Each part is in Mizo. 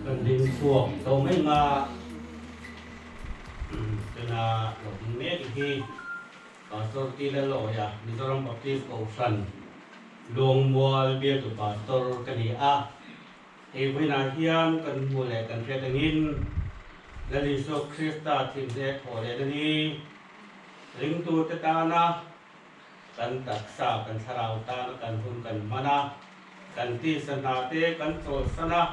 Kan ding chhuak to mai nga tuna lo ding mek hi Pastor T Lalawia Mizoram Baptist Kohhran Luangmual bialtu Pastor ka ni a. Hei vawiinah hian kan hmuh leh kan hriat angin Lal Isua Krista thimhne thawh leh na ni ringtute tana kan taksa kan thlarau tana kan hun kan hman a, kan tisa hna te kan chawlhsan a,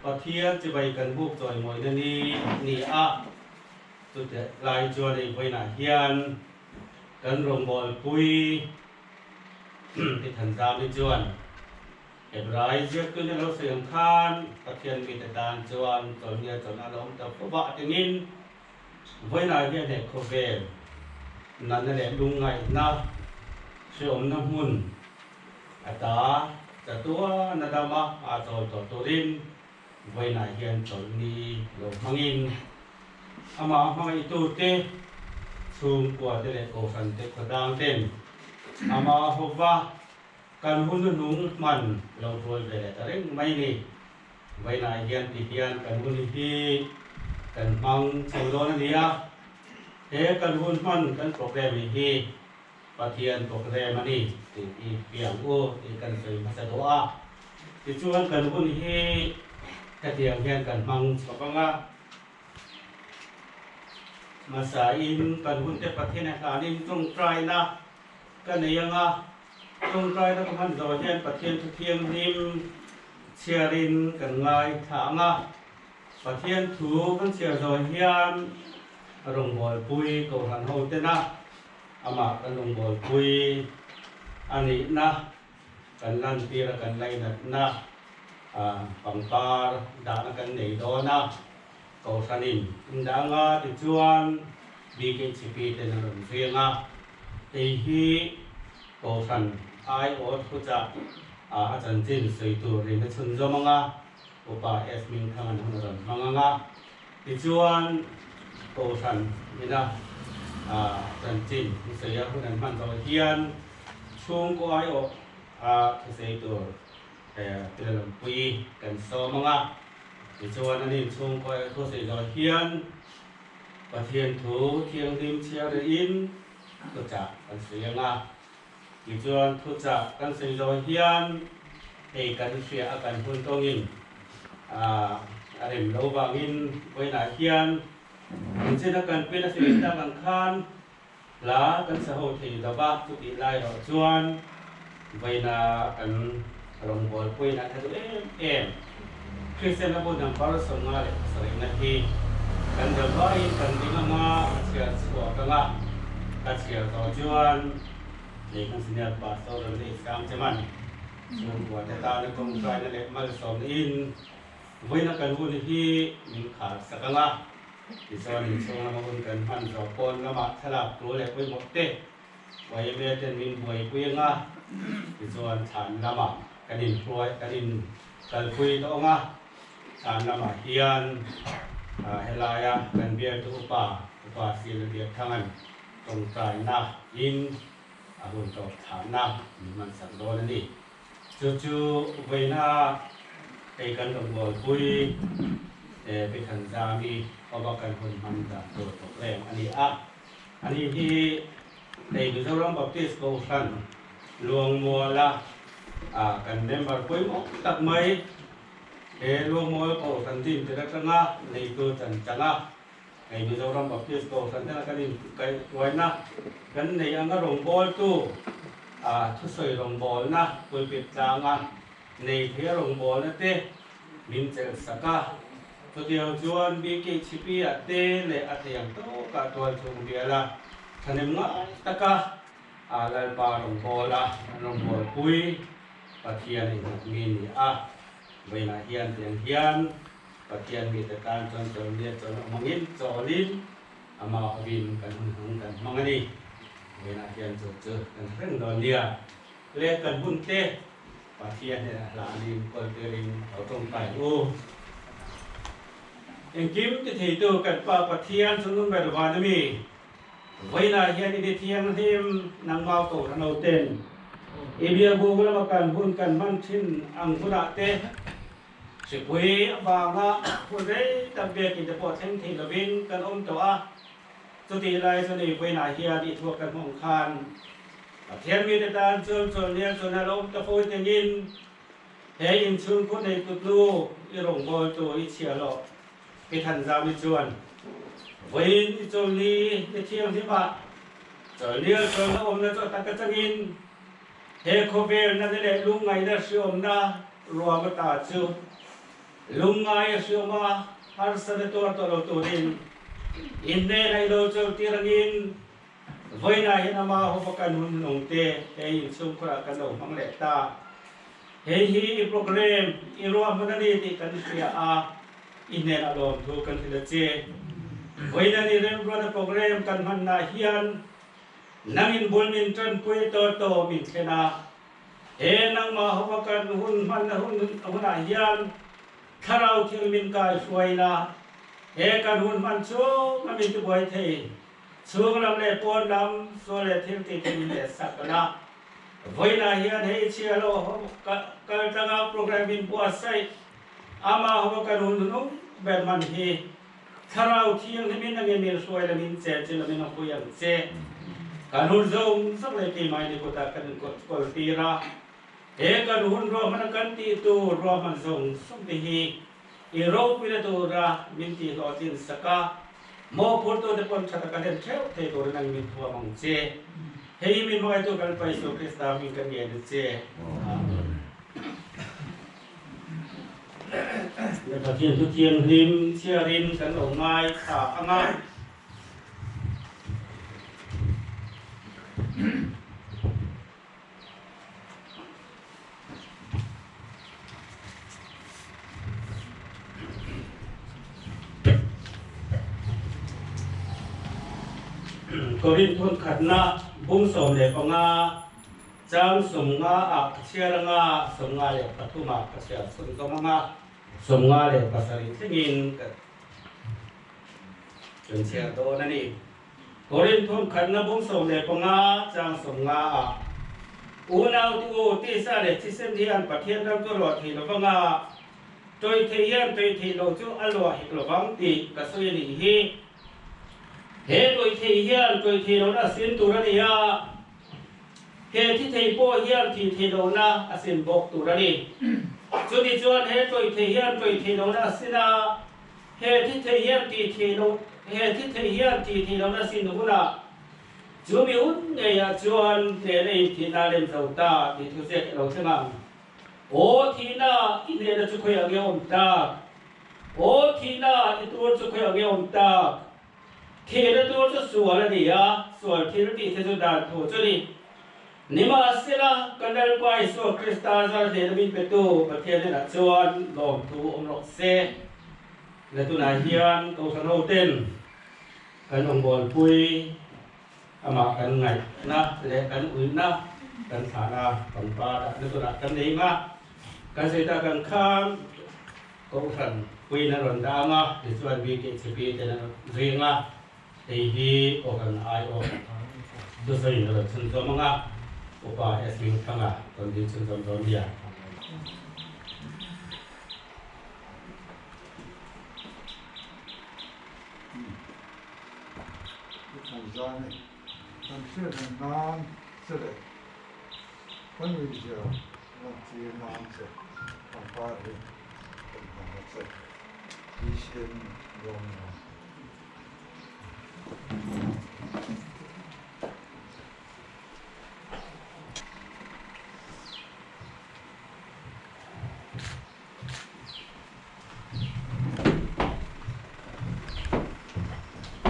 Pathian chibai kan buk chawimawina ni ni a. Chutih lai chuan hei vawiinah hian kan rawngbawlpui Tithanzami chuan Hebrai ziaktu ni lo sawi ang khan Pathian mite tan chuan chawlhnia chawlhna a lo awm ta fo va atingin vawiinah hian he khawvel natna leh lungngaihna hreawmna hmun ata chatuan a dama a chawl tawh turin vawiinah hian chawlhni lo hmangin amah hmangaihtu te chhungkua te leh kohhran te khawtlang ten amah hova Kan hun hnung hman lo rual ve leh ta reng mai ni. Vawiinah hian ti hian kan hun hi kan hmang chho dawn a ni a. He kan hun hman kan programme hi Pathian programme a ni tih hi piang u tih kan sawi hmasa duh a. Tichuan kan hun hi hetiang hian kan hmang chho vang a. Hmasain kan hunte Pathian a hlanin tawngtaina Ka nei anga, tawngtaina ka hman zawh hian Pathian thu thianghlim chhiarin kan ngaithla ang a, Pathian thu kan chhiar zawh hian rawngbawlpui Kohhran ho tena amah kan rawngbawlpui a nihna kan lantir a, kan lainatna pangpar dahna kan nei dawn a, Kohhranin indanga tichuan BKHP ten an rawn zui ang a. Hei hi Kohhran aiawh thuchah a chanchin sawi tur rin a chhunzawm ang a, Upa S Mingthang an hun a rawn hmang ang a. Tichuan Kohhran ina chanchin sawi a hun an hman zawh hian chhungkaw aiawh a thusawi tur Pilalumpui kan sawm ang a. Tichuan an inchhungkaw aiawh thusawi zawh hian Pathian thu thianghlim chhiar in thuchah kan sawi ang a, tichuan thuchah kan sawi zawh hian hei kan hria a kan hun tawngin a rem lo vangin vawiinah hian inchina kan pin a sawi tak ang khan hla kan sa ho thei lo va, chutih lai erawh chuan vawiina kan rawngbawlpuiin a tha duh em em. Kristian a bu number 57 na hi kan zavaiin kan ding anga a chhiar chhuak anga ka chhiar tawh chuan lei kan senior pastor rawn nei sang che man chhungkua te tana tawngtaina leh malsawmna in vawiina kan hun hi min khar sak anga tichuan inchhung lama hun kan hman zawh pawn lamah thlalak tur leh pawimawh te YMA ten min buaipui anga tichuan thlan lamah. kan inhruai kan in kalpui tawh ang a, tan lamah hian helaia kan bialtu upa Upa Sila Biakthanga'n tawngtaina in a hun tawp thlahna min hmansak dawn a ni. Chu chu vawiina hei kan rawngbawlpui Pi Thanzami hova kan hun hman dan tur program a ni a. Ani hi hei Mizoram Baptist Kohhran Luangmuala kan member pawimawh tak mai he Luangmual Kohhran din tir atanga neitu chan changa Hei Mizoram Baptist Kohhran tena kan inkaihhruaina kan nei anga rawngbawltu thusawi rawngbawlna pulpit tlanga nei thei a rawngbawlna te min chelh sak a. Chutiang chuan BKHP ah te leh a thei ang tawkah tualchhung biala thahnem ngai taka Lalpa rawngbawla an rawngbawlpui Pathian innghat mi ni a. Vawiinah hian tiang hian Pathian mite tan chuan chawlhnia chawlh awm angin chawlin amah hovin kan hun hmang kan hmang a ni. Vawiinah hian chu chu kan hreng dawn nia. Le kan hun te Pathian hnenah hlanin kawl tirin lo tawngtai u. Engkim ti theitu kan Pa Pathian chu nun ber van a mi. Vawiinah hian i ni thianghlim nangmah kohhran ho ten i biakbuk lama kan hun kan hman thin ang hunah te, Hripui avanga hun rei tak biakin te pawh thleng thei lovin kan awm tawh a, chutih lai chuan ei vawiinah hian i thuak kan hmang khan Pathian mite tan chuan chawlhnial chuan a lo awm ta fo tengin he inchhungkhur nei kutnu i rawngbawltu i chhiah loh i Thanzami chuan vawiin i chawlhni ni thianghlimah chawlhnial chuan a awmna chu a taka changin He khawvelna ni leh lungngaihna hriawmna ruam ata chu lungngai a hriawm a, harsatna tuar tawh lo turin inhnenah i lo chawltir angin vawiinah hian ama hova kan hun hnung te he inchhungkhurah kan lo hmang leh ta. Hei hi i program i ruahman a ni tih kan hria a, i hnenah lawmthu kan hrilh a che. Vawiina ni remruatna program kan hmannaah hian Nangin bul min ṭanpui tawh tawh min thlen a, he nangmah hova kan hun hmanna hun hunah hian thlarau thil min kaihruai la, he kan hun hman chhung a min tibuai thei, chhung lam leh pawn lam sual leh thil tih te min leh sak la. Vawiinah hian hei chhia lo kal tlanga program min buatsaih, amah hova kan hun hnung ber hman hi Thlarau Thianghlimin a nge min hruai la min che che la min a hui ang che. Kan hun zawng zawng leh keimah ni kutah kan inkawl tir a, he kan hun ruahman a kan tih tur ruahman zawng zawng te hi i ropuina tura min tih hlawhtlin sak a, mawhphurtu te pawn tha taka hlen theuh thei turin ang min thuam ang che. Hei hi min hmangaihtu kan Pa Isua Krista hming kan ngen a che. Amen. Pathian chu thianghlim chhiarin kan lo ngai thla ang a. Korinth khatna bung 15 Chang 50 ah ka chhiar anga, 53 ah ka chhiar chhunzawm anga, 57 thlengin ka kan chhiar dawn a ni. Korinth thawnkhatna bung 15 chang 50 ah, Unau ti u, tisa leh thisen hian Pathian ram chu ruah thei lovanga, tawih thei hian tawih theih loh chu a luah hek lovang tih ka sawi a nih hi. He tawih thei hian tawih theih lohna a sin tur a ni a. He thi thei pawh hian thih theih lohna a sin bawk tur a ni. Chutichuan he tawih thei hian tawih theih lohna a sin a, he thi thei hian tih theih loh he thi thei hian thih theih lohna a sin hunah chu mi hun ngeiah chuan hnehna in thihna a lem zo ta tih thu ziak i lo thleng ang. Aw thihna i hnehna chu khawiah nge awm tak? Aw thihna i tur chu khawiah nge awm tak? Thihna tur chu sual a ni a, sual thil tih te chu dan thu chu ni. Nimahsela, kan Lalpa Isua Krista zar hnena min petu Pathian hnenah chuan lawmthu awm rawh se. Le tunah hian Kohhran hoten kan awmbawlpui, amah kan ngaihna leh kan uihna kan thlahna pangpar ah le tunah kan nei nga. Kan sawi tak ang khan Kohhran puiin a rawn dah ang a, tichuan BKHP ten an rawn zing a, hei hi Kohhran aiawh thusawiin a rawn chhunzawm ang a, Upa S. Hmingthanga rawn ding chhunzawm dawn nia. Kan hriat reng nan che leh kan uizia lantir nan che pangpar hi kan hmang a che BCM lawm nuam.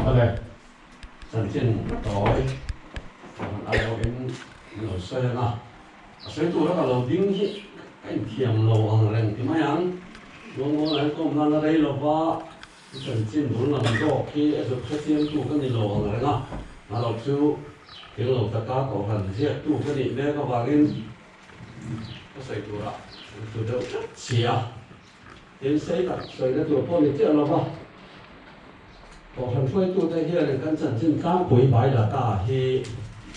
Awle, chanchin tawi han aiawhin min lo sawi ang a, a sawi tura ka lo ding hi ka inthiam lo ang reng ti mai ang. Luangmual an kawm nan a rei lova, i chanchin bul lam zawk hi a zuk hrechiangtu ka ni lo ang reng a, hna lo chu thil lo taka kohhran ziaktu ka nih mek avangin Ka sawi turah an tlu deuh tlat si a, tin sei tak sawina tur pawh ni chiah lova Kohhran hruaitute hianin kan chanchin tlangpui bai data hi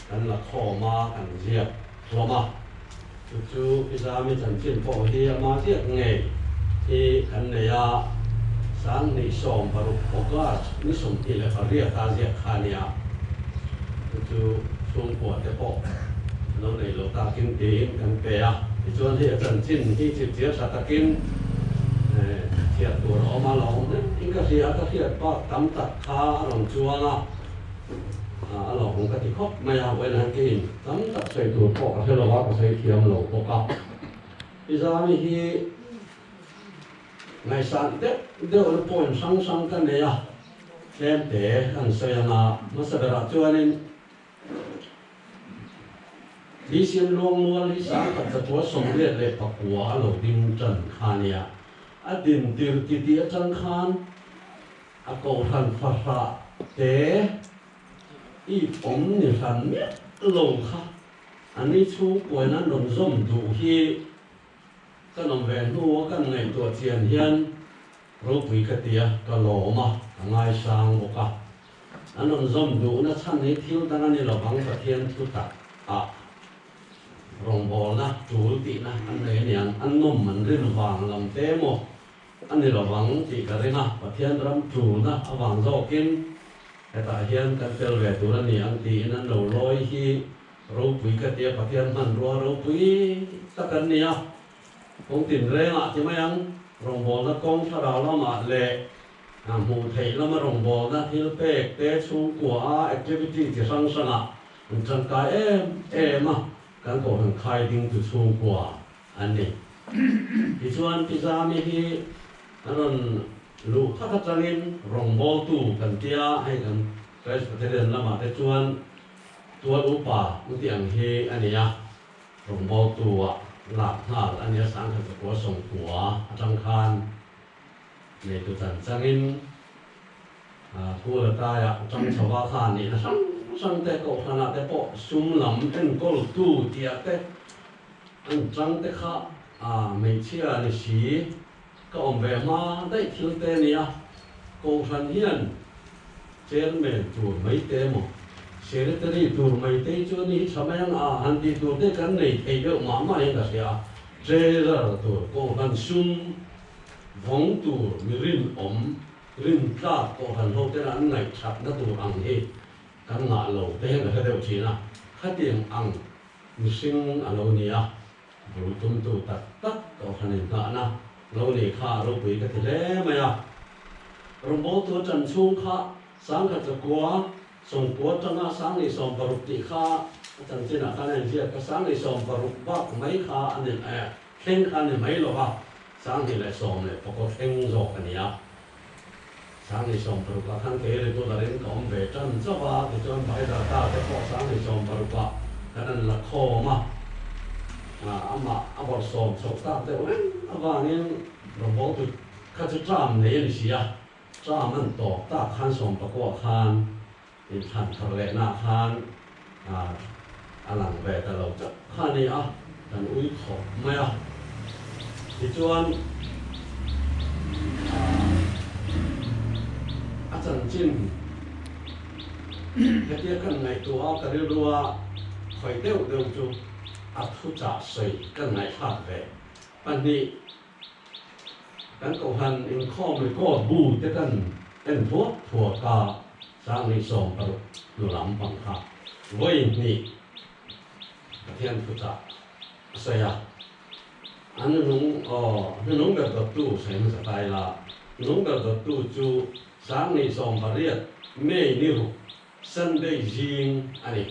kan la khawm a, kan ziak hlawm a, chu chu Pi Zami chanchin pawh hi ama ziak ngei hi kan nei a, 2016 August ni 28 a ziak kha a nia, chu chu chhungkua te pawh Lo nei lo takin tiin kan pe a, tichuan hei a chanchin hi chipchiar tha takin chhiat tur a awm a, lo awm hlek in ka hria a, ka hriat bak tam tak kha a rawn chuang a, a lo awm ka ti khawp mai a, vawiin han keiin tam tak sawi tur pawh ka hre lo a, ka sawi thiam lo bawk a. Pi Zami hi ngaihsan deuh deuhna point hrang hrang ka nei a, tlem te kan sawi ang a, hmasa berah chuanin Thisen luangmual hi 1989 a lo ding tan kha nia. A din tir titi atang khan a kohhran fahrah te ip awm ni hran miah lo kha a ni chhungkuain an rawn zawm duh hi kan awm ve hnu a kan ngaihtuah chian hian ropui ka ti a, ka lawm a, ka ngaisang bawk a. An rawn zawm duhna chhan hi thil dang a ni lo vang, Pathian thu tak ah rawngbawlna tul tihna an nei a niang, an nawm an rin vang lam te emaw a ni lo vang tih ka ring a, Pathian ram tulna avang zawkin hetah hian kan tel ve tur a ni ang tiin an lo lawi hi ropui ka ti a, Pathian hmanrua ropui tak an ni a, kawng tinrengah ti mai ang, rawngbawlna kawng thlarau lamah leh Hmuh theih lama rawngbawlna thil pek te chhungkua a activity chi hrang hrangah an tangkai em em a, kan kohhran khai ding tu chhungkua an ni. Tichuan Pi Zami hi an rawn luh khat atangin rawngbawltu kan tia, hei kan Presbyterian lamah te chuan tual upa u tih ang hi a ni a, rawngbawltu ah lak nghal a nia 1990 atang khan. Neitu chan changin School ataia tang chhova kha nihna hrang hrang te kohhranah te pawh sum lam enkawltu tihah te an chang te kha hmeichhia ni si ka awm ve hma daih thil te nia. Kohhran hian chairman tur mai te emaw secretary tur mai te hi chu ani hi tha mai ang a han tih tur te kan nei thei deuh mah mah hian ka hria a, treasurer tur kohhran sum Vawng tur mi rinawm, rintlak kohhran ho tena an ngaihthatna tur ang hi kan ngah lo te hian ka hre deuh thin a, khatiang ang mihring a lo ni a, bul tumtu tak tak kohhran inngahna lo ni kha ropui ka ti hle mai a. Rawngbawltu a tan chhung kha 1990 atanga 2060 tih kha a chanchinah khan a inziak a, 2060 bak mai kha a ni thleng kha a ni mai lo va. 2019 thleng zawk a ni a. 2016 ah khan kei regular in ka awm ve tan chauh a, tichuan Bhaidata te pawh 2016 ah kan an la khawm a, amah a bawrhsawm chhoh tak deuh reng avangin rawngbawltu kha chu term nei a ni si a, term an tawp tak khan sawmpakua khan inthlan thar lehna khan a lang ve ta lo chauh kha a ni a, kan ui khawp mai a. Tichuan a chanchin hetia kan ngaihtuah a, ka rilrua khawih deuh deuh chu a thuchah sawi kan ngaihthlak ve. Pahnih, kan kohhran inkhawm record bu te kan en thuak thuak a, Sanghnih 60 hnu lam pang kha vawi hnih Pathian thuchah a sawi a. An nunung aw, hnunung ber dawttu sawi hmasa ta ila, hnunung ber dawttu chu Sanghnih 18 May ni ruk Sunday zing a ni.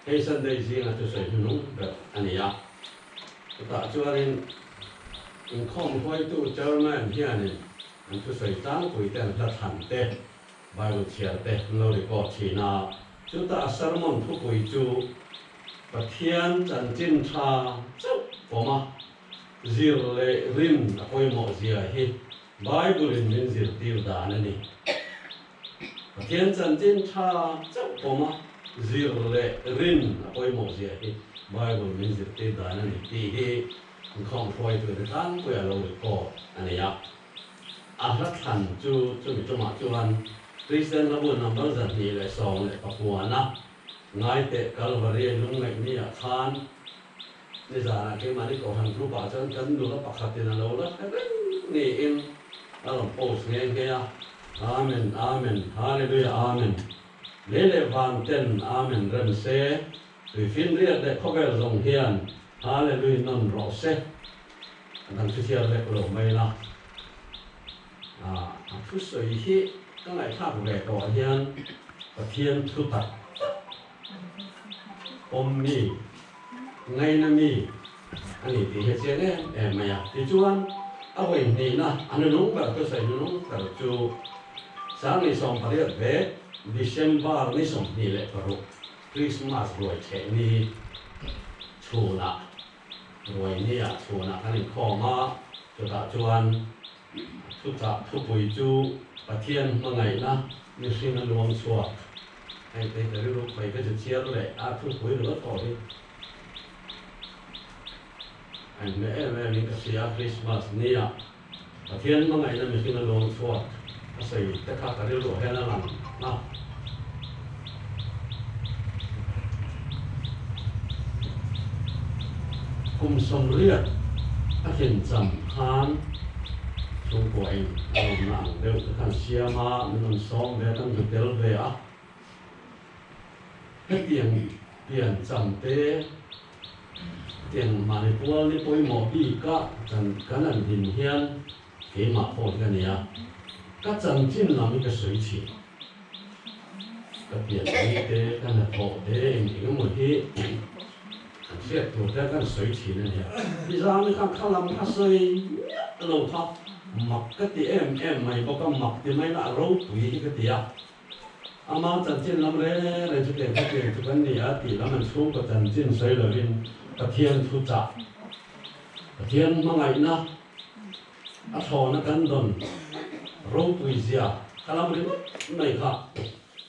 Hei Sunday zinga thusawi hnunung ber a ni a. Chutah chuanin inkhawm hruaitu Chairman hianin an thusawi tlangpui te an hla thlan te, Bible chhiar te an lo record thin a. Chutah a sermon thupui chu Pathian chanchin tha chauh pawm a, zir leh rin a pawimawh zia hi Bible in min zirtir dan a ni. Pathian chanchin tha chauh pawm a, zir leh rin a pawimawh zia hi Bible min zirtir dan a ni tih hi inkhawm hruaitute tlangpui a lo record a ni a. A hla thlan chu chumi tumah chuan Kristian hlabu number 219 Ngaiteh Kalvari lungngaih niah khan Nizanah keimahni Kohhran group ah chuan kan nula pakhatin a lo la hre reng niin a rawn post nghe nghe a, Amen, Amen, Hallelujah, Amen. Lei leh van ten Amen rem se, tuifinriat leh khawvel zawng hian Hallelujah nawn rawh se. A dang chu chhiar vek lo mai la. A thusawi hi ka ngaihthlak ve tawh hian Pathian thu tak tak Awm mi, ngaina mi a ni tih hi a chiang em em mai a. Tichuan, a vawi hnihna a nunung ber thusawi nunung ber chu Sanghnih 18 vek December ni 26 Christmas ruai chheh ni chhunah ruai nia chhunah kan inkhawm a, chutah chuan thuchah thupui chu Pathian hmangaihna mihring a luang chhuak. Hei te hi ka rilru khawi ka chu chhiar leh a thupui ringawt pawh hi a inhmeh em em in ka hria. Christmas nia Pathian hmangaihna mihring a luang chhuak a sawi te kha ka rilruah hian a lang a. Kum 80 a tlin cham khan chhungkuain a lawmna ang deuh te khan siam a, min rawn sawm ve a, kan zu tel ve a. Hetiang pian cham te, hetiang mahni pual ni pawimawh bika kan an din hian keimah pawh hi ka ni a, ka chanchin lam hi ka sawi thin. Ka pian ni te, ka hnathawh te eng eng emaw hi an hriat tur te kan sawi thin a nia. Nizami khan kha lam kha sawi miah lo kha mak ka ti em em mai bawk a, mak ti mai lah ropui hi ka ti a. Ama chanchin lam reng reng chu tiang kha tiang chu kan ni a tih lam an chhungkaw chanchin sawi lovin Pathian thuchah, Pathian hmangaihna, A thlawna kan dawn ropui zia ka lam ringawt mai kha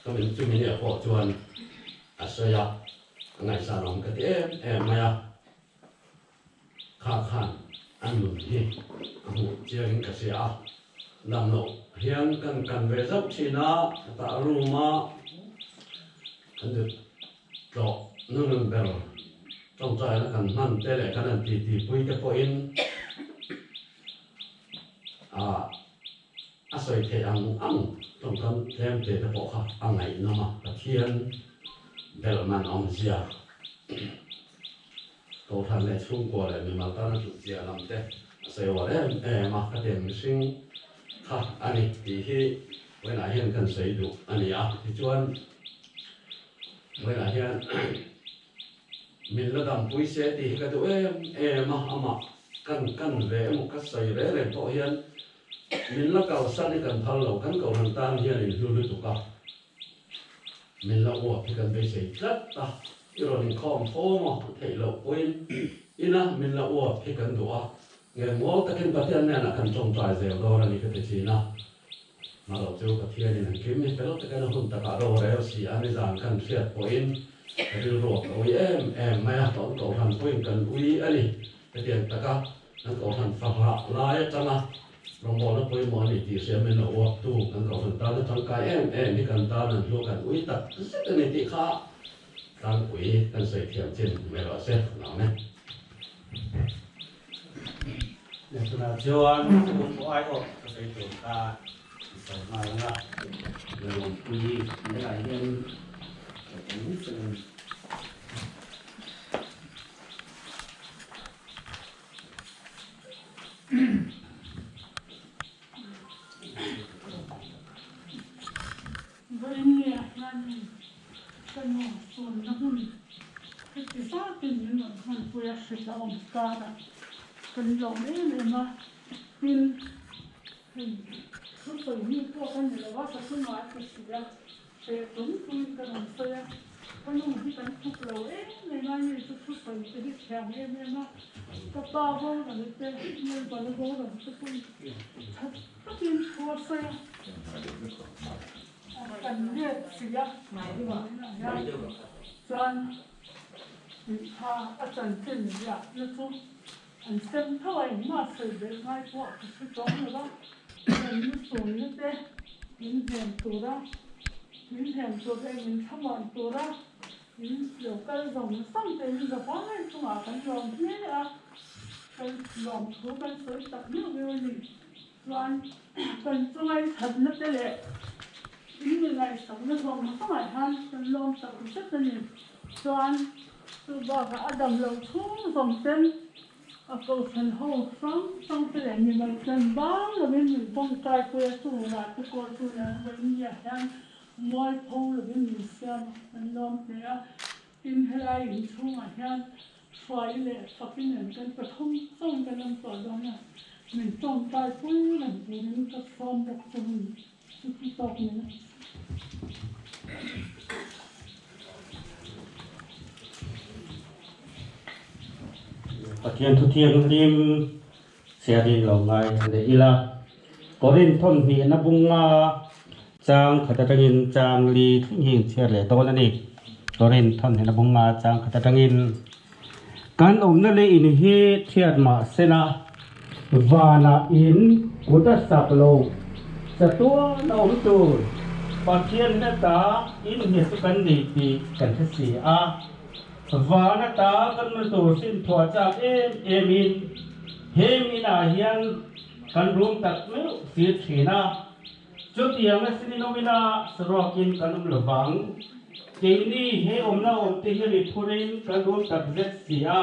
ka min chumi nia pawh chuan a sawi a, a ngaihsan awm ka ti em em mai a. Kha khan a nun hi a hmuh chiangin ka hria a, dam loh hian kan kan ve zauh thin a, tah room a kan zut tlawh nunun ber tawngtaina kan hman te leh kan han titi pui te pawhin ah a sawi theih ang ang tawngkam tlem te te pawh kha a ngaihnawm a, Pathian belh man awmzia Kohhran leh chhungkua leh mimal tana hlutzia lam te a sawi uar em em a, khatiang mihring kha a ni tih hi vawiinah hian kan sawi duh a ni a. Tichuan vawiinah hian min la dampui se tih hi ka duh em em a, amah kan kan ve emaw ka sawi reng reng pawh hian min la kalsan hi kan phal lo, kan kohhran tan hian inhlu lutuk a. Min la uap hi kan beisei tlat a, i rawn inkhawm fo maw theih loh pawhin ina min la uap hi kan duh a, ngengawl takin Pathian hnenah kan tawngtai zel dawn a ni ka ti thin a. Hmaloh chu Pathianin an kim hi fel takin a hun takah ro rel si a, nizan kan hriat pawhin ka rilruak ka ui em em mai a, kan kohhran pawhin kan ui a ni hetiang taka. Kan Kohhran fahrah lai atanga rawngbawlna pawimawh a ni tih hria min lo uaptu kan Kohhran tana tangkai em em hi kan tan an hlu kan ui tak zet a ni tih kha tlangpui kan sawi thiam chin mai rawh se hlauhna. Tunah chuan chhungkaw aiawh ka sawi tur kha i sawi nghal ang a. Lalawmpui helaiah hian ka awm reng a ni. Vawiinniah hianin ka nu sunna hmun heti zatin min rawn hmanpui a hrilh a awm karah kan lawm em em a, tin hei thusawi mi pawh ka ni lo a, ka chungah a ti si a. Hreh tum tumin ka rawn sawi a, ka nu hi kan tluk lo em em a, mi chu thusawi te hi thiam em em a, ka pa boral te, Melbourne a boral te pawhin tha takin thu a sawi a, kan let si a, tunah hian chuan tih kha a chanchin ziahna chu an sem tho a, engmah sawi belh ngai pawh ka hre tawng lo va, kan nu sunna te min hnem tura, min hnem tur leh min thlamuan tura min lo kal zawng zawng te in zavai chungah kan lawm hle a, kan lawm thu kan sawi tak meuh meuh a ni. Chuan kan chunga i thatna te leh in mi ngaihsakna zawng zawngah hian kan lawm tak zet a ni. Chuan chu bakah a dam loh chhung zawng ten a kohhran ho hrang hrang te leh mimal ten bang lovin min tawngtai pui a, chungah te pawh chu nen vawinia hian mualpho lovin min siam a, kan lawm hle a. Tin, helai inchhungah hian hruai leh fakin an kan pathum chauhin kan awm tawh dawn a, min tawngtai pui reng turin ka sawm bawk chu hun chuti tawk ni a. Pathian thu thianghlim chhiarin lo ngaithla leh ila, Korinth thawmhnihna bunga chang khat atangin chang li thleng hi inchhiar leh dawn a ni. Korinth thawmhnihna bunga chang khat atangin kan awmna leh in hi thiat mah sela vanah in kut a sak lo chatuan a awm tur Pathian hnata in hne chu kan nei tih kan hre si a. Van ata kan hmu tur sin thuah chak em em in heng inah hian kan rum tak meuh sir thin a, chutiang a sin inawm ila saruakin kan awm lovang. Keini he awmna awm te hi ri phurin kan rum tak zet si a,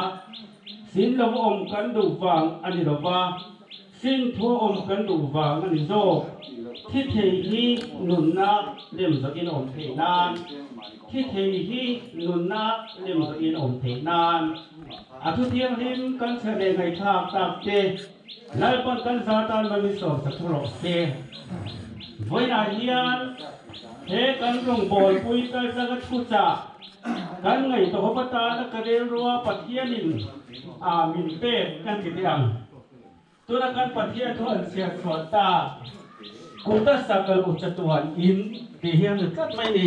sin lo awm kan duh vang a ni lova, sin thu awm kan duh vang a ni zawk. Thi thei hi nunna lem zawhin awm theih nan, thi thei hi nunna lem zawhin awm theih nan, a thu thianghlim kan chhe leh ngaihthlak tak te Lalpawn kan za tan mami sawm sak thu rawh se. Vawiinah hian he kan rawngbawlpui kaltlang a thu chah kan ngaihtuahawp atana ka rilrua Pathianin a min pek kan ti teh ang. Tuna kan Pathian thu an chhiar chhuah tak kuta sakal u chatuan in tih hi a ni tlat mai ni.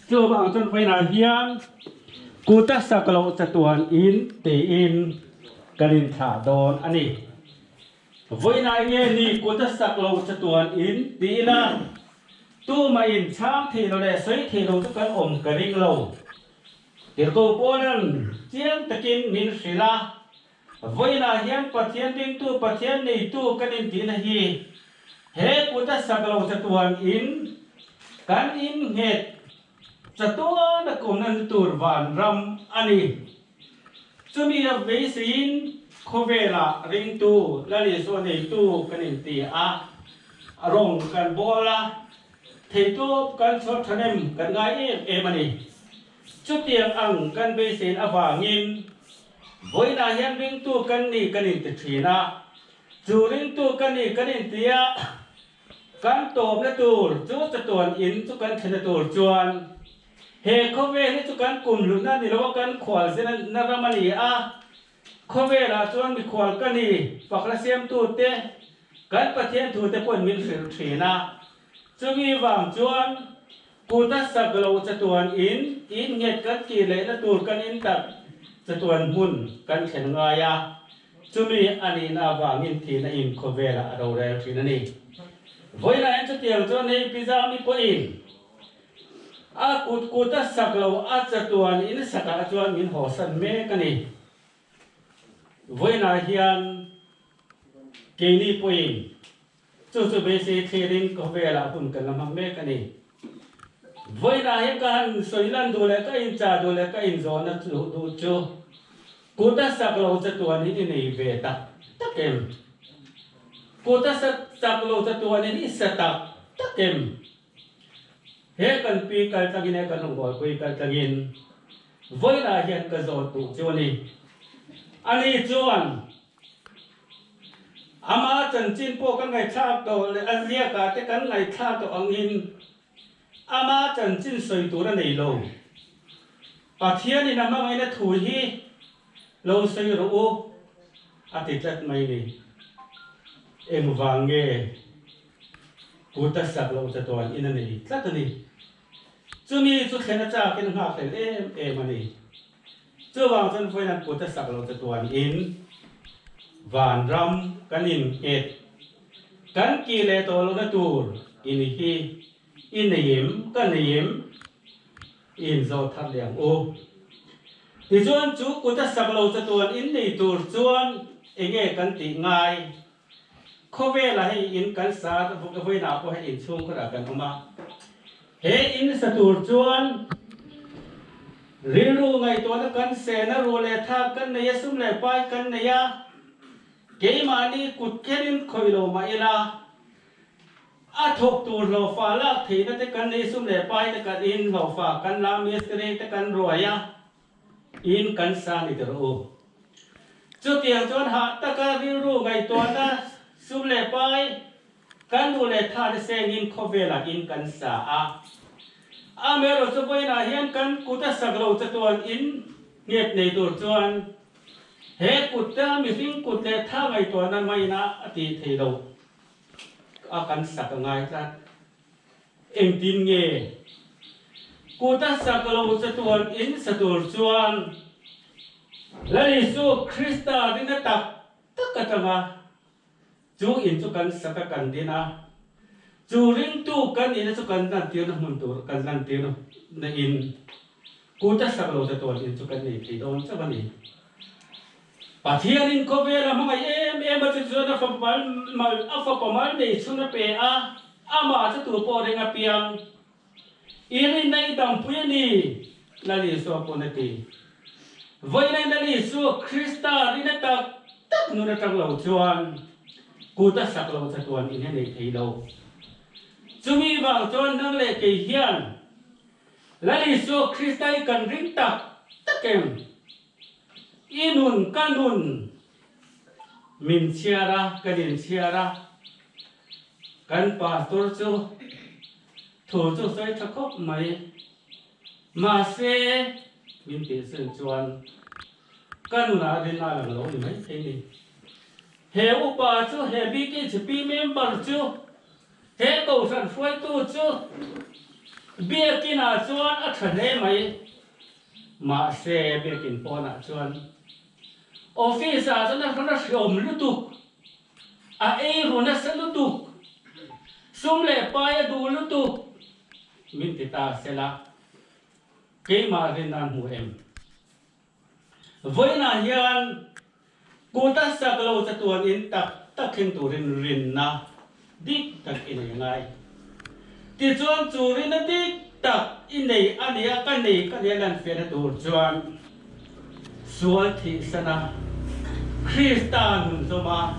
Chuvang chuan vawiinah hian kuta sakal u chatuan in tiin kan inthlah dawn a ni. Vawiinah nge ni kuta sak lo chatuan in ti ila tumah in chhang thei lo leh sawi thei lo chu kan awm ka ring lo. Tirhkoh Paula'n chiang takin min hrilh a, Vawiinah hian Pathian ringtu, Pathian neitu kan intihna hi he kuta sak lo chatuan in kan innghet chatuan a kumna ni tur vanram a ni. Chumi a beiseiin khawvelah ringtu, Lal Isua neitu kan inti a, a rawng kan bawl a, theihtawp kan chhuah thahnem kan ngai em em a ni. Chutiang ang kan beisein avangin vawiinah hian ringtu kan ni kan inti thin a, chu ringtu ka ni kan inti a, kan tawpna tur chu chatuan in chu kan thlenna tur chuan he khawvel hi chu kan kum hlutna ni lo a kan khual zena ram a ni a, khawvelah chuan mikhual ka ni pakla siamtute kan Pathian thute pawhin min hrilh thin a, chumi vang chuan Kuta sak lo chatuan in in nghet kan tih lehna tur kan in tak chatuan hmun kan thlen ngai a. Chumi a nihna avangin thihna in khawvelah a rorel thin a ni. Vawiinah hian chutiang chuan hei Pizami pawhin a kut kut a sak lo a chatuan in sakah chuan min hawsan mek a ni. Vawiinah hian keini pawhin Chu chu beisei thlirin khawvelah hun kan la hmang mek a ni. Vawiinah hian ka han sawi lan duh leh ka inchah duh leh ka inzawhna duh duh chu kut a sak lo chatuanin i nei ve tak tak em? Kut a sak lo chatuanin i sa tak tak em? He kan pi kal tlangin he kan rawngbawlpui kal tlangin vawiinah hian ka zawt duh chu a ni. Ani chuan Ama chanchin pawh ka ngaihthlak tawh leh a ziakah te kan ngaihthlak tawh angin ama chanchin sawi tur a nei lo. Pathianin a hmangaihna thu hi lo sawi rawh u a ti tlat mai ni. Engvang nge kut a sak loh chatuan in a nei tlat a ni. Chumi chu thlen a chakin a nghakhlel em em a ni. Chuvang chuan vawiin kut a sak lo chatuan in vanram kan in nghet kan kih leh tawh lohna tur in hi i nei em ka nei em i in zawh thar leh ang u. Tichuan chu kut a sak lo chatuan in nei tur chuan enge kan tih ngai? Khawvelah hei in kan sa vawiinah pawh hei inchhungkhurah kan awm a. He in sa tur chuan rilru ngaihtuahna kan sehna ruh leh thak kan nei a, sum leh pai kan nei a, keimahni kut kherin khawih lo mah ila a thawk tur hlawhfa lak theihna te kan nei, sum leh pai te kan in hlawhfa kan la, mistiri te kan ruai a. In kan sa ni rawh u. Chutiang chuan hah taka rilru ngaihtuahna sum leh pai kan duh leh tha te sengin khawvelah in kan sa a. Amaherawhchu vawiinah hian kan kut a sak lo chatuan in nghet nei tur chuan he kut te mihring kut leh tha ngaihtuahna maina a tih thei lo a kan sak a ngai tlat. Engtin nge kut a sak lo chatuan in sa tur chuan Lal Isu Krista rinna tak tak atanga chu in chu kan sak a kan din a, chu ringtu kan nihna chu kan lantirna hmun tur kan lantirna in kut a sak lo chatuan in chu kan nei thei dawn chauh a ni. Pathianin khawvel a hmangaih em em a, chu chuan a fapa mal a fapa mal nei chhun a pe a, amah chu tu pawh ring a piang. I rinna i dampui a ni, Lal Isua pawn a ti. Vawiinah Lal Isua Krista rinna tak tak nun atang lo chuan kut a sak lo chatuan in a nei thei lo. Chumi vang chuan nang leh kei hian Lal Isua Krista hi kan ring tak tak em? I nun ka nun min chhiar a, kan inchhiar a, kan pastor chu thu chu sawi tha khawp mai, mahse min tih sen chuan ka nunah rinna a lang lo ni mai thei ni. He upa chu he BKHP member chu he kohhran hruaitu chu biakinah chuan a tha hle mai. Mahse, biakin pawnah chuan office ah chuan a hran a hreawm lutuk, a ei ru nasa lutuk, sum leh pai a duh lutuk min ti ta sela, keimah rin nan hmu em? Vawiinah hian kut a sak lo chatuan in tak tak thleng turin rinna dik tak i nei ngai. Tichuan chu rinna dik tak i nei a nia ka nei ka nia lanfiahna tur chuan sual thihsana Krista nun zawma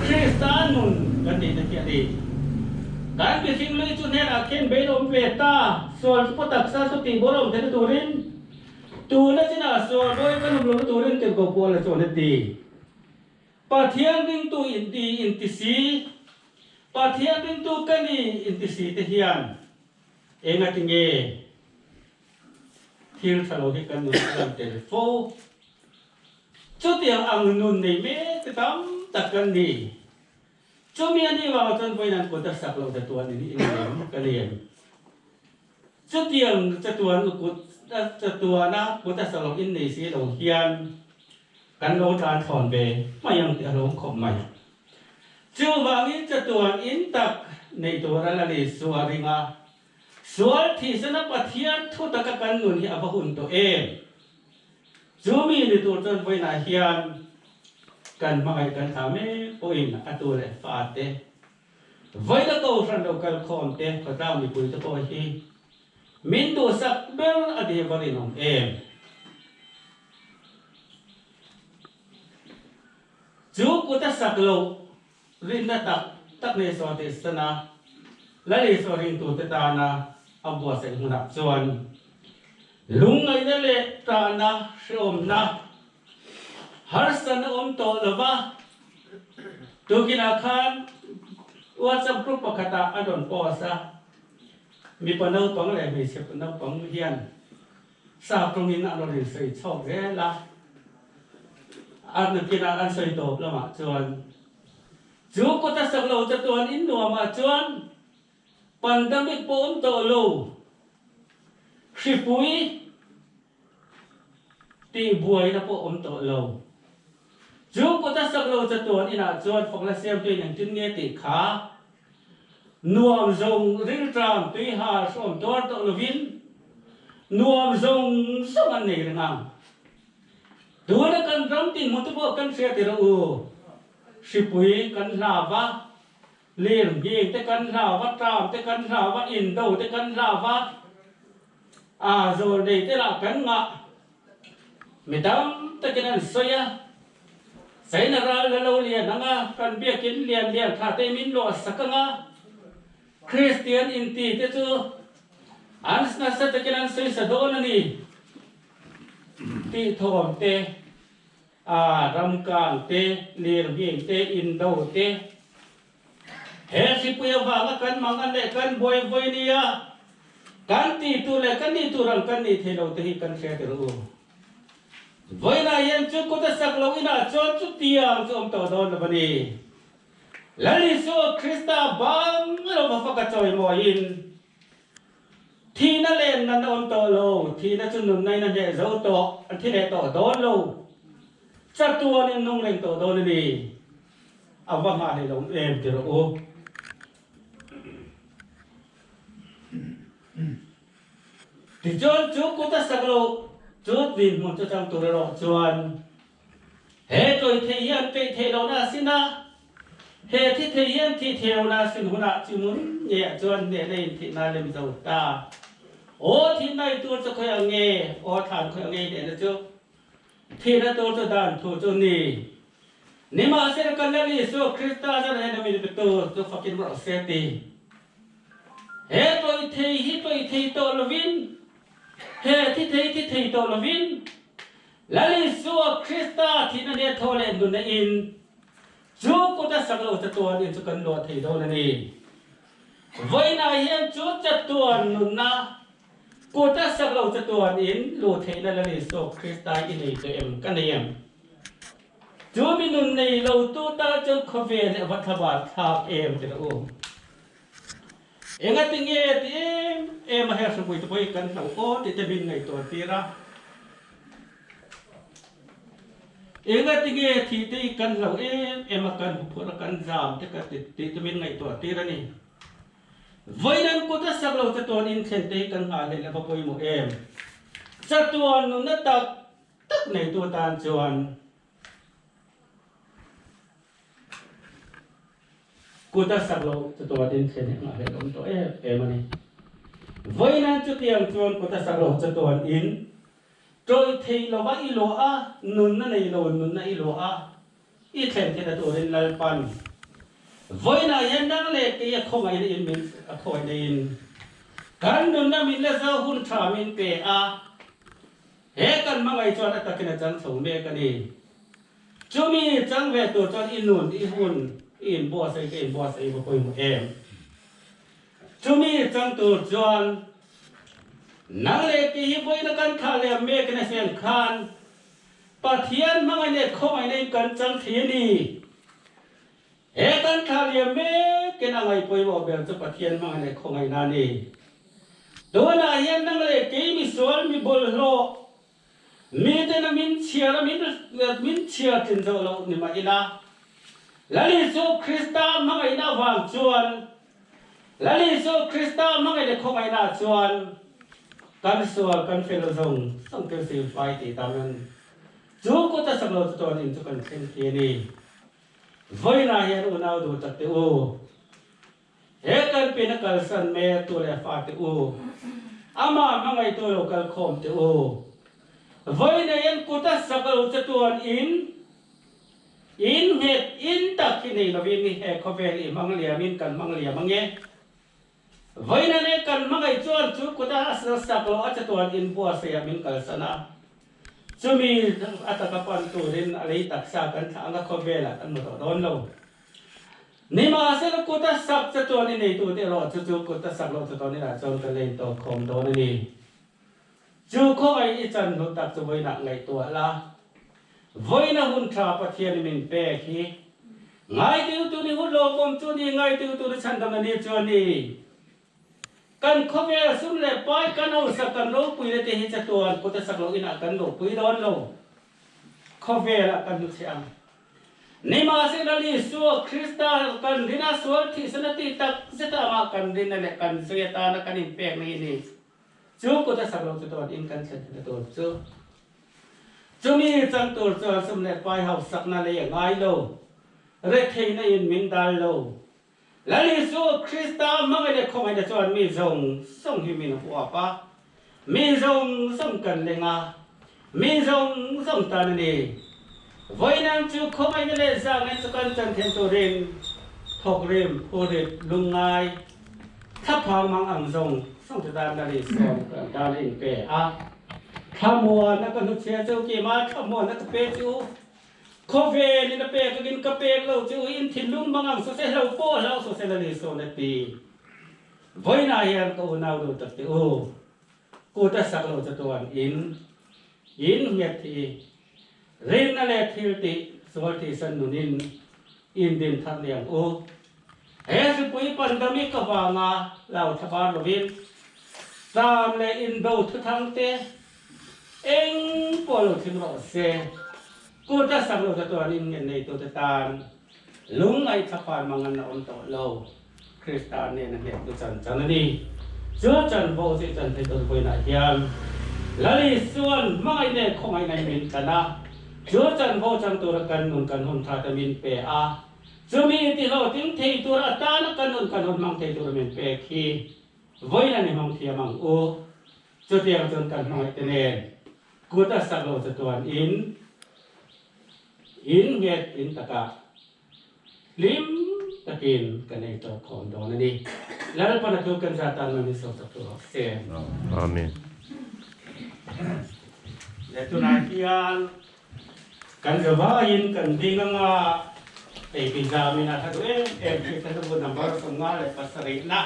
Krista nun kan neihna hi a ni. Kan mihring lui chu hnenah khen bein awm ve ta, sual chu paw taksa chu tihbawr awm theihna turin Tuna chinah sual bawi kan awm lohna turin tirhkoh Paula chuan a ti. Pathian ringtu inti inti si, Pathian ringtu ka ni inti si te hian engati nge thil tha lo hi kan nun a lan tel fo? Chutiang ang nun nei mek te tam tak kan ni. Chumi a nih vangah chuan vawiin an kut a sak lo chatuan in i nem ka ni em? Chutiang chatuan kut chatuana kut a sak lo in nei si lo hian Kan lo tan thlawn ve mai ang tih a hlawm khawp mai. Chuvangin chatuan in tak nei tura la ni su a ring a, sual thihsana Pathian thu taka kan nun hi a va hun tawh em? Chu mi ni tur chuan vawiinah hian kan hmangaih kan thlah mek pawhin a tu leh fate, vawiina kohhran lo kal khawm te, khawtlang mipui te pawh hi min duhsak ber a ni va rinawm em? Chu kut a sak loh rinna tak tak nei sawn tih sana Lal Isua ringtute tana a buatsaih hmunah chuan lungngaihna leh tahna hrehawmna harsatna awm tawh lova tukinah khan WhatsApp group pakhatah a rawn post a, mipa naupang leh hmeichhe naupang hian Sap tawngin an rawn insawi chhawk zel a, a nakinah an sawi tawp lamah chuan chu kut a sak lo chatuan in nuamah chuan pandemic pawh awm tawh lo, hripui tih buaina pawh awm tawh lo. Chu kut a sak lo chatuan inah chuan fakna siamtuin engtin nge tih kha Nuam zawng rilṭam tuihal hrawm tuar tawh lovin nuam zawng zawng an nei reng ang. Tuna kan ram dinhmun te pawh kan hria tir a u. Hripui kan hlau va, lir nghing te kan hlau va, ṭam te kan hlau va, indo te kan hlau va, a zawl nei te lah kan ngah. Mi tam takin an sawi a, China ral la lo lian ang a, kan biakin lian lian tha te min luah sak ang a, Kristian inti te chu an nasa takin an sawi sa dawn a ni tih thawm te, a ramkang te, lirnghing te, indo te, he hripui avanga kan mangan leh kan buai vawi nia kan tih tur leh kan nih tur ang kan nih thei lo te hi kan hria tir u. Vawiinah hian chu kut a sak loh inah chuan chutiang chu awm tawh dawn lo a ni. Lal Isua Krista bang lova faka chawimawiin thihna len nan a awm tawh lo, thihna chu nunna in a hneh zo tawh, an thi leh tawh dawn lo, chatuanin nung reng tawh dawn a ni. A va nghah hlei lo em ti rawh u. Tichuan chu kut a sak loh chu dinhmun chu chang tur erawh chuan he tawih thei hian peih theih lohna a sin a, he thi thei hian thih thei lohna a sin hunah chi mun ngeah chuan hnehna in thihna lem zo ta. Aw thihna i tur chu khawi ang nge? Aw thlan khawi ang nge i hnehna chu? Thihna tur chu dan thu chu ni. Nimahsela kan Lal Isua Krista zan hian a min petu chu fakin rawh se ti. He tawih thei hi tawih thei tawh lovin, he thi thei thi thei tawh lovin, Lal Isua Krista thihna nia thaw leh nunna in chu kut a sak lo chatuan in chu kan luah thei dawn a ni. Vawiinah hian chu chatuan nunna kut a sak lo chatuan in luh theihna Lal Isua Krista i nei tawh em? Ka nei em? Chu mi nun nei lo tu ta chuan khawvel hi a va thlabar thlak em ti rawh u. Engati nge ti em em a herhsapui te pawh hi kan hlauh aw tih te min ngaihtuah tir a. Engati nge thih te hi kan hlauh em em a kan huphurh a kan zam te ka ti tih te min ngaihtuah tir a ni. Vawiin kut a sak lo chatuan inthlen te hi kan nghah hlelh a va pawimawh em. Chatuan nunna tak tak neitu atan chuan kut a sak loh chatuatin thlen hi a nghahhlelh awm tawh em em a ni. Vawiin chutiang chuan kut a sak loh chatuanin tawih theih lova i luah a, nunna nei lo nunna i luah a, i thlen theihna turin Lalpan vawiinah hian nang leh kei a khawngaihna in min a khawngaihna in kan nunna min la zo hun tha min pe a, He kan hmangaih chuan a takin a chang chho mek a ni. Chumi chang ve tur chuan i nun, i hun, i inbuatsaih ka inbuatsaih va pawimawh em? Chumi chang tur chuan nang leh kei hi vawiina kan thlah leh mek in a hriat khan Pathian hmangaih leh khawngaihna in kan chang thei a ni. He kan thlah liam mekin a ngaih pawimawh ber chu Pathian hmangaih leh khawngaihna a ni. Tunah hian nang leh kei misual mi bawlhhlawh, Miten a min chhiar a min min chhiar thin zawh loh ni mah ila, Lal Isu Krista hmangaihna avang chuan, Lal Isu Krista hmangaih leh khawngaihna chuan kan sual kan fel zawng zawng te silfai tih tamin chu kut a sak lo chu tawn in chu kan thleng thei a ni. Vawiinah hian unau duh tak te u, He kan pin a kalsan mek tu leh fate u, amah hmangaihtu lo kal khawm teh u. Vawi nei an kut a sak lo che tuan in, in nghet in tak hi nei lovin he khawvel i hmang liam in kan hmang liam ange. Vawiina nei kan hmangaih chuan chu kut a sak lo a che tuan in buatsaih ah min kalsan a. Chumi a taka pan turin a lei taksa kan thlah anga khawvel ah kan hmu tawh dawn lo. Nimahsela kut a sak che chuan i neitute erawh chu chu kut a sak loh che tawn inah chuan ka lei tawk khawm dawn a ni. Chu khawngaih i chan hnu tak chu vawiinah ngaihtuah la. Vawiina hun tha Pathian i min pek hi ngaitiu tu ni hun lawmawm chu ni, ngaitiu tu ni chhandam a ni chuan ni. Kan khawvel sum leh pai kan hausa kan ropui na te hi chatuan kut a sak loh inah kan ropui dawn lo. Khawvel ah kan hnuchhe ang. Nimahsela Isua Krista kan rin a sual thihsan a tih tak zet a amah kan rinna leh kan zui atana kan inpekna hi ni. Chu kut a sak lo chu tawn in kan thlen theihna tur chu. Chumi chang tur chuan sum leh pai hausakna lei a ngai lo. Retheihna in min dal lo. Lal Isu Krista hmangaih leh khawngaihna chuan mi zawng zawng hi min huap a, mi zawng zawng kan leng a, mi zawng zawng tan a ni. Vawiinang chu khawngaihna leh zahngaih chu kan chan then turin thawkrim, phurrit, lungngai, thlaphang mang ang zawng zawng te tan Lal Isuan kan tan a inpe a. Thlamuan a ka hnuchhia chu keimah thlamuan a ka pe chu. Khawvel in a pek angin ka pek lo chu in thinlung mang ang saw se hlo pawh hlau saw se la ni sawn a ti. Vawiinah hian ka unau duh tak te u, kut a sak lo chatuan in in nghet hi rinna leh thil tih sual thihsan nun in in din thar liang u. He hripui pandemic avanga lau thlabar lovin tlâm leh indo thuthang te Eng pawh lo thleng rawh se, kut a sak lo ta chuan in ngen neitute tan lungngaih thlaphan mang an la awm tawh lo. Krista nen a hnehtu chan chan a ni. Chu chanvo chu i chan thei tur vawiinah hian Lal Isuan hmangaih leh khawngaihna in min tlan a, chu chanvo chang tura kan nun kan hun tha te min pe a, chumi tihlawhting thei tur atana kan nun kan hun hmang thei tura min pek hi vawiin a ni hmang thiam ang u. Chutiang chuan kan hmangaih te nen kut a sak lo chatuan in in nghet in takah hlim takin kan ei tawp khawm dawn a ni. Lalpan a thu kan zat tan man min sawm sak tur rawh se. Amen. Leh tunah hian kan zavaiin kan ding anga ei pizamin a hla duh em em khi ka hla number 57 na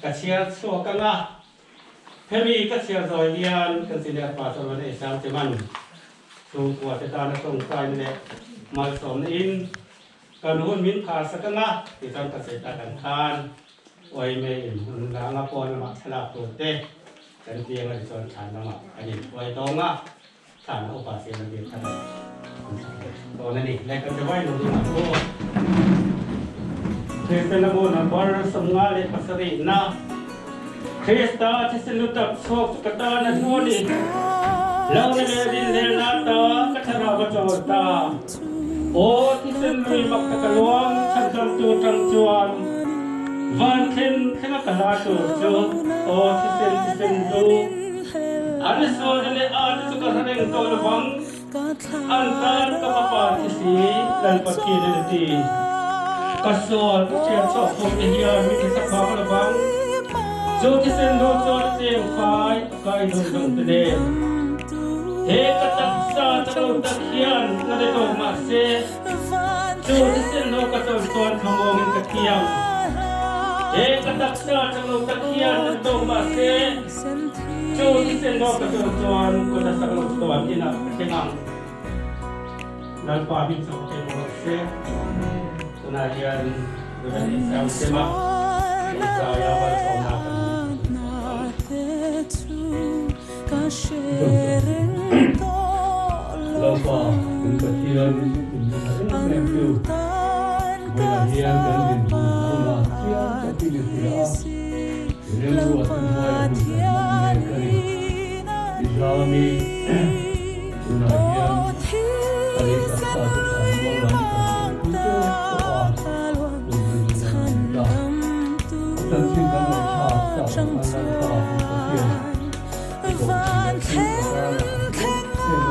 ka chhiar chhuak anga. Hemi ka chhiar zawi hian kan senior pastor van ei sang che man chhungkua te tana tawngtaina leh malsawmna in kan hun min khar sak anga ti chuan ka sawi tak ang khan Uaime in hun la anga pawn lamah thlalak tur te kan ti anga tichuan thlan lamah kan in hruai tawng a, thlan a upa siam a tir khat a an thlah leh dawn a ni. Leh kan che vai lo ding ang u. Kristian a bu number 57 na Krista thisen lu tak chhuak chu ka tan a hnu a ni. Lo na leh rin leh la ta ka thlarau a chawl ta. Aw thisen lui mak tak a luang chhanchhamtu tang chuan van thlen thlenga ka hla tur chu aw thisen thisen lu an sualna leh a te chu ka hre reng tawh lovang an tan ka fapa thi si Lalpathian in a ti. Ka sual ka hriat chhuah khawm te hian mi thi thlaphang lovang chu thisen lu chuan a cheng fai a kai dun zawng te nen. He ka taksa chak lo tak hian na de tawk mah se, chu thisen lo ka chawn chuan thlangawngin ka thiang. He ka taksa chak lo tak hian na de tawk mah se, chu thisen lo ka chawn chuan kut a sak lo chuan inah ka thleng ang. Lalpa hming chauh te maw rawh se. Tunah hian Rev. Esau Sema Isaia malsawmna kan hmu thei ang. Lalpa kan Pathian min hna em em chu vawiinah hian kan dinhmun lo la chiang takin i hria a, i rilru a thuhnuai a hun kan hmang mek a ni. I zami tunah hian a lei taksa te thlan mual lam kan sawipui tep tawh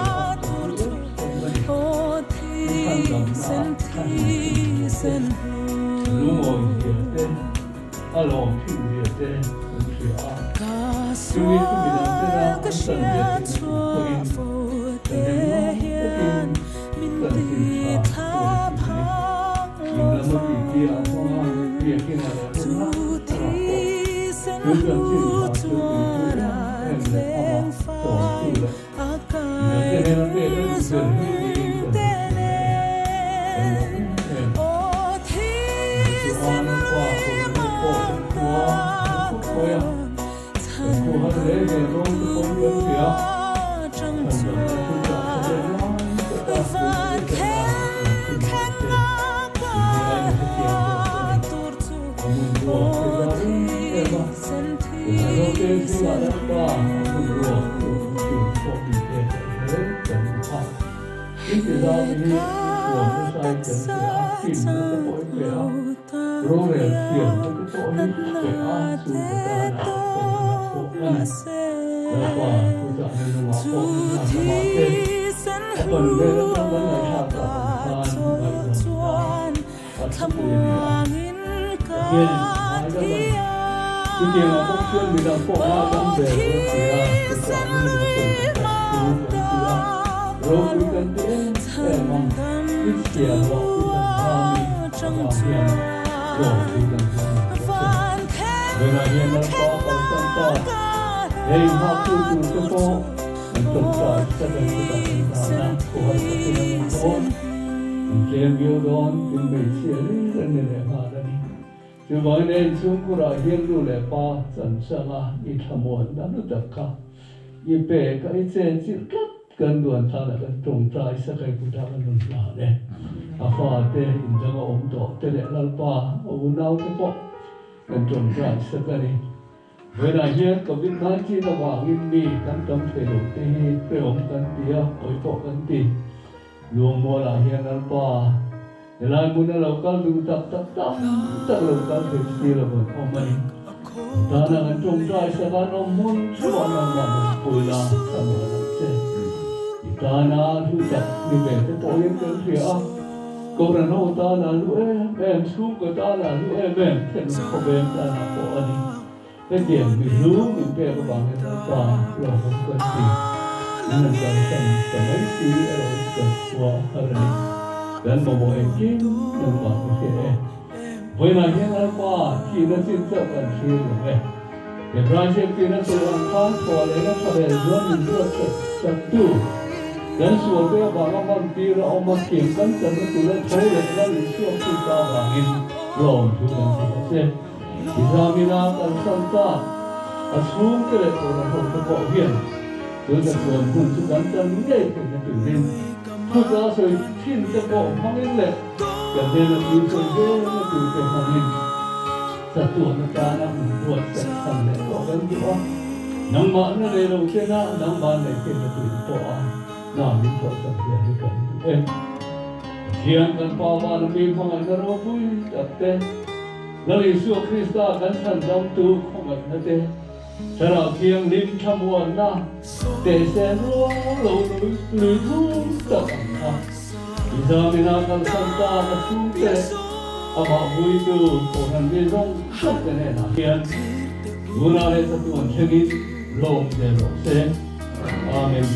a, hun hnuhnung an awm ta. A chanchin kan ngaihthlak tak ang khan Lalpa kan Pathian i kohhran leh chhungkaw tana a hlu em em a ni tih tunah hian kan hria a, kan hlu em em a ni. I chhandamna a hlim thin zia te, lungawi zia te, a lawm thin zia te kan hria a. Chumi chu midang tena an chan ve theihna tur pawhin thahnem ngai takin chanchin tha sawi thin a ni. In lama titi ah hmanga biakin a leh rem nak nak pawh chu chanchin tha chu tuipui em em leh amah chawmtu leh midang te hnena pek a duh ber hi niin kan hre thin a ni. Kan lawm em em. Chuan pa kawrna te pawh kan khua an khawp mai a. Kan khu har hle hle dawn te pawhin kan hria. Chhan damna chu chah tha leh lai taka pui te atanga kan chim ang che. Tih hi a inhrethiam zawk a ni. A hmun ruak te zau em em a. Tunah Zote zingah Lalpa a hmun ruak chu an chim pawh ni te kan hre reng kan duh a. In ti zau te hi in huam nasa in kan hria a, finna te pawh in pe a. Rorel thiamna te pawh hi a pe a, chhungkaw tana pawimawhna pawh a ni. Lalpa thuchahna nungah pawh min hlan ta mah se, a fanu nen atang kan ngaihthlak tak ang khan ngaihdamna a thupui a ni a. Pathianin a ngaidam a ni. Chutiangah bawk chuan midang pawh ngaidam ve rawh tia thuchahna nung a sawi te pawh chu kan ti a, ropui kan ti em em a, i chhiar loh i chan thami avang hian lawmthu kan hlan ang che che. Vawiinah hian Lalpa kalsan ta, he inhaktu tur te pawh kan tawngtai second chutah kan tana khuhar takin an awm dawn, an tlem viau dawn tin hmeichhia lir an ni leh nghal a ni. Chuvangin he inchhungkurah hian nu leh pa chanchanga i thlamuanna nu tak kha i pek a, i chenchilh tlat kan duan thlana kan tawngtai sakai kutah kan rawn hlan e. A fate indang a awm tawh te leh Lalpa a unaute pawh kan tawngtai sak a ni. Vawiinah hian Covid 19 avangin mi kan tam thei lo te hi hrehawm kan ti a, pawi pawh kan ti. Luangmualah hian Lalpa helai hmuna lo kal duh tak tak tam tak lo kal thei si lo an awm a ni. An tana kan tawngtai sak an awm hmun theuhah nangmah nunpui la ka nuan ang che. I tana hlu tak ni ve te pawhin kan hria a, Kohhran ho tana hlu em em, chhungkaw tana hlu em em, thenawm khawveng tana pawh a ni. Hetiang mi hlu min pek avangin Lalpa lawmawm kan ti. Min han kalsan ta mai si erawh hi chu kan khua har a ni. Kan mamawh engkim nangmah ka hria e. Vawiinah hian Lalpa thihna chin chauh kan thlir lo e. Hebrai ziaktirna sawi ang khan thaw lehna tha leh zual min ruat that that tu. Kan sual te avanga man tir a awm a, thiam kan channa tura tho leh Lal Isua Krista avangin lawmthu kan hrilh a che. I zamina kalsan ta a chhungte leh tuna hote pawh hian tuna chuan hun chu kan chan ngei theihna turin thuta sawi thin te pawh hmangin leh kan hnena thil sawi zelna turte hmangin chatuan atana min buatsaih chhan leh pawh kan duh a, nangmahna nei lo tena nangmah nei theihna turin pawh a hna min thawhsak hian hi kan duh e. Pathian kan Pa vana mi hmangaihna ropui tak te, Lal Isua Krista kan chhandamtu khawngaihna te, Thlarau Thianghlim thlamuanna tehsen rual lo lui thum tak ang kha i zamina kalsan ta ka chhungte leh amah vuitu Kohhran mi zawng zawng te hnenah hian tuna leh chatuan thlengin lawm zel rawh se. Amen.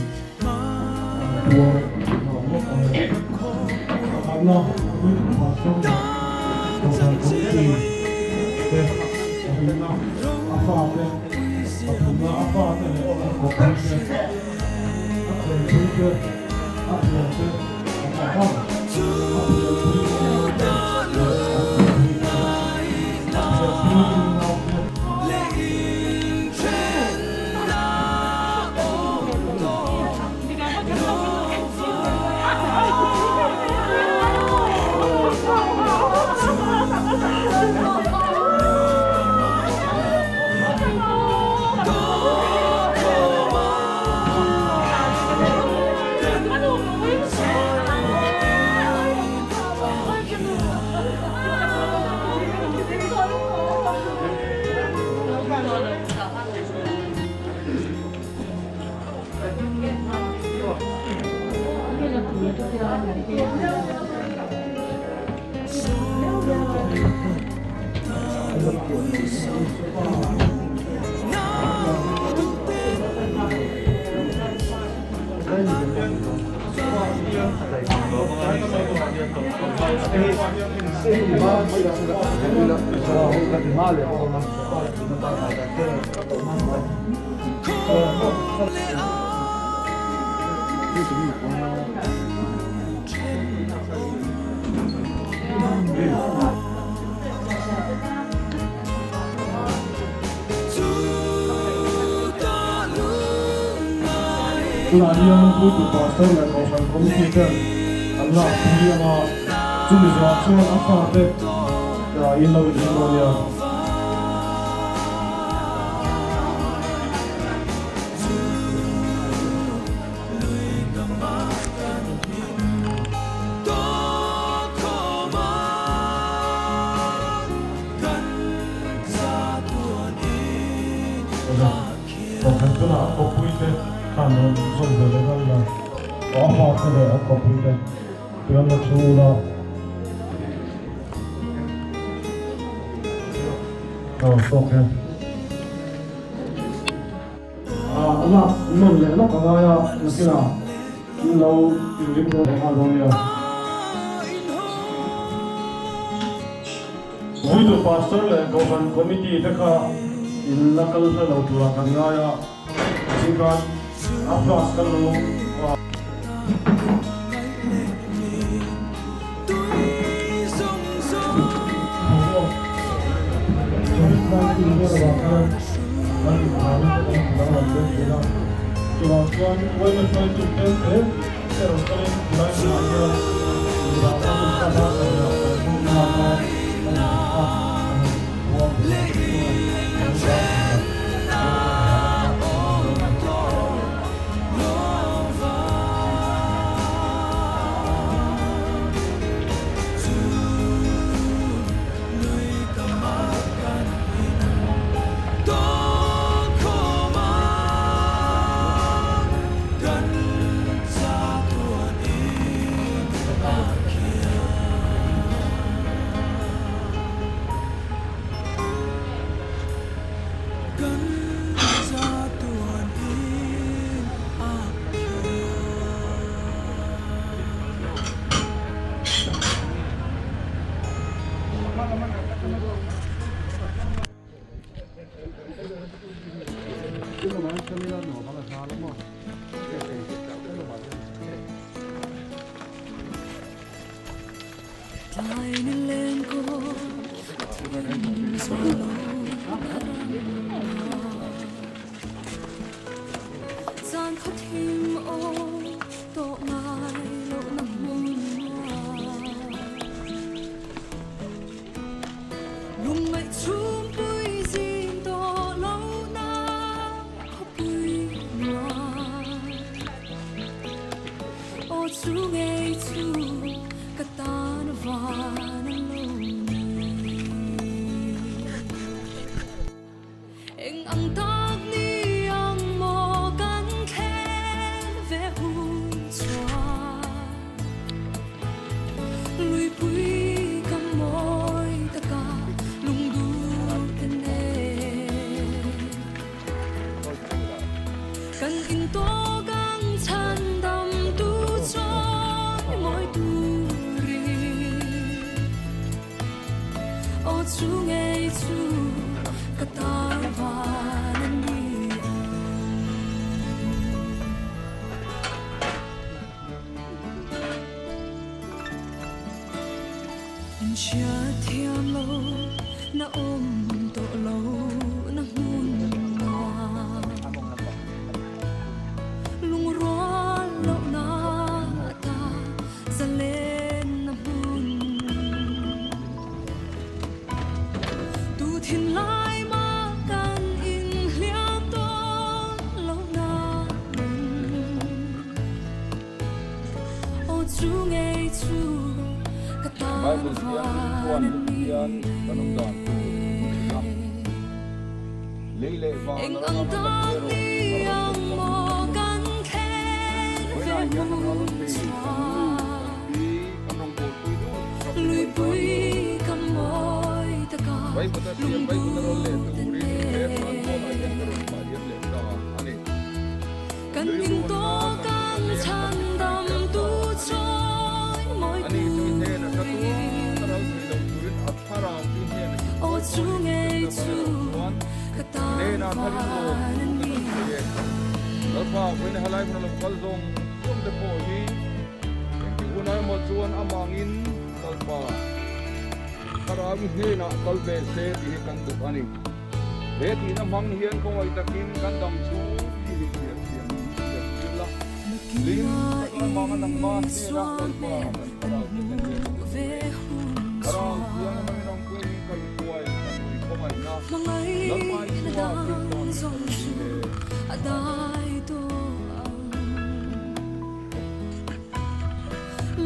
Tunah hian Puitu Pastor leh Kohhran Committee ten an lakpui ang a, chumi zawhah chuan a fate in lo inhmu dawn nia. Kohhran tunah a kawppuite khan rawn zawm ve leh nghal ila, aw a fate leh a kawppuite tiang la thu ula. Aw tawk e. A lak nawn leh lawk a ngai a, nakinah in lo inring dawn leh nghal dawn nia. Vuitu Pastor leh Kohhran Committee te kha in la kal hla lo turah kan ngai a, chingkhan a class kan lo. Bible Thianghlim chuan heti hian kan awm dan tur min hrilh a, Lei leh van a rang anga kan erawh a ral deuh vang in a ti a. Vawiinah hian ral thei kan ni. Vaivut a siam vaivut a rawn leh turin he hran pawlah hian ka rawn thlah liam leh ta a ni. Rilru na kan hun a leng kan ti hriat ta a ni. Ani chu i hnena ka tuar a ral thei lo turin a thlarau chu i hnena i phuai tawh a ni tih hriat na erawh chuan hnena tharin lawm thu ka rawn sawi e. Lalpa, vawiin halai hmun a lo kal zawng zawng te pawh hi engtik hunah emaw chuan amangin Lalpa thlarau i hnenah kal ve se tih hi kan duh a ni. He tihna hmang hian khawngaih takin kan dam chhung hi hi chhiar thiam in chhiar tir la. Hlim taka amanga nangma hnenah Lalpa kan thlarau te thlen ve kan duh e. Thlarau thiang hmangin awmpui min kaihhruai kan ui khawngaihna Lalpa Isua Krista hmingin kan dil e.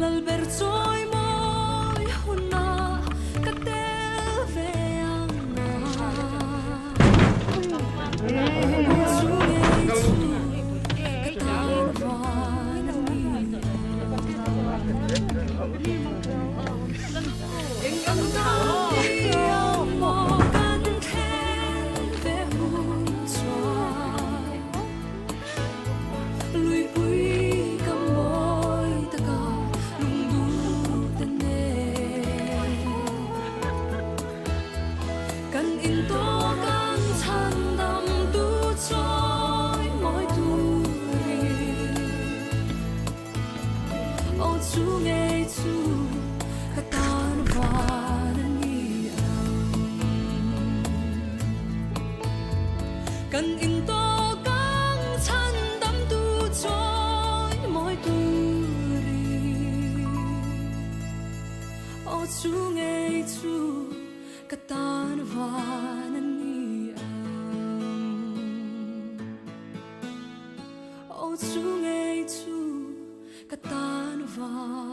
Lalber chawi mawi hunah ka tel ve ang a. Chu ngei chu ka tan van a ni. Eng ang dang ang maw kan thlen ve hun chuan. Luipui ka mawi taka lungduh ta nen. Kan intawk ang chhan dam tu chawi mawi turin. Aw chu ngei chu ka tan van a ni ang. Kan intawk ang chhan dam tu chawi mawi turin. Aw chu ngei chu ka tan van a ni ang. Aw chu ngei chu ka tan van.